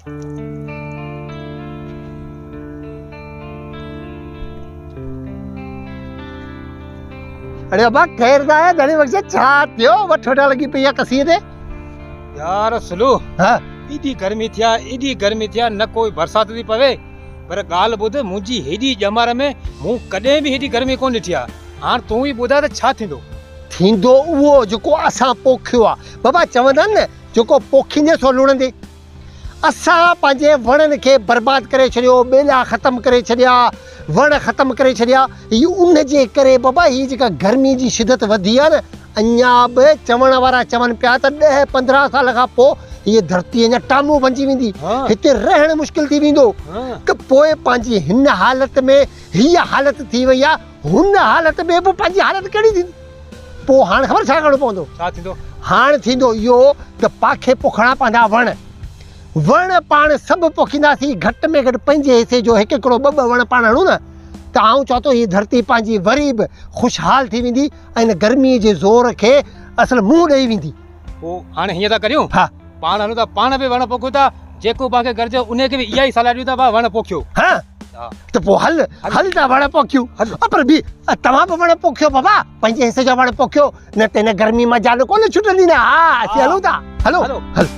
اڙي ابا خير ته آهي ڌڻي بخش ڇا ٿيو وٺ وٺا لڳي پئي آ ڪسيء تي. يار سلو ها ايڏي گرمي ٿي آ ايڏي گرمي ٿي آ نه ڪوئي برسات ٿي پوي پر ڳالهه ٻڌ منهنجي هيڏي ڄمار ۾ مون ڪڏهن به هيڏي گرمي ڪونه ڏٺي آ هاڻ تون ئي ٻڌاء ته ڇا ٿيندو. ٿيندو اهو جيڪو اسان پوکيو آ بابا چوندا آهن نه جيڪو پوکيندي سو لڻندي. اسان پنهنجي وڻن کي برباد ڪري ڇڏيو، ٻيلا ختم ڪري ڇڏيا، وڻ ختم ڪري ڇڏيا، هي ان جي ڪري بابا هي جيڪا گرمي جي شدت وڌي آهي نه اڃا به چوڻ وارا چون پيا ته ڏهه پندرهن سال کان پوء هيء ڌرتي اڃا ٽامو بنجي ويندي، هتي رهڻ مشڪل ٿي ويندو ته پوء پنهنجي هن حالت ۾ هيء حالت ٿي وئي آهي، هن حالت ۾ به پنهنجي حالت ڪهڙي ٿيندي؟ پوء هاڻ خبر ڇا ڪرڻو پوندو؟ ڇا ٿيندو؟ هاڻ ٿيندو اهو ته پاکي پوکڻا پوندا وڻ. وڻ پاڻ سڀ پوکينداسين، گهٽ ۾ گهٽ پنهنجي حصي جو هڪ هڪڙو ٻه ٻه وڻ پاڻ هڻون نه ته آئون چوان ٿو هيء ڌرتي پنهنجي وري به خوشحال ٿي ويندي ۽ هن گرميء جي زور کي اصل منهن ڏئي ويندي. پوء هاڻي هيئن ٿا ڪريون؟ ها. پاڻ هلون ٿا پاڻ به وڻ پوکيون ٿا، جيڪو پاڻ کي گهرجي انهيء کي به اها ئي صلاح ڏيون ٿا ڀاء وڻ پوکيو. ها. ته پوء هل هل ته وڻ پوکيون پر بي توهان به وڻ پوکيو بابا پنهنجي حصي جا وڻ پوکيو نه ته هن گرمي مان جان ڪونه ڇٽندي نه ها اسين هلون ٿا هلو هل.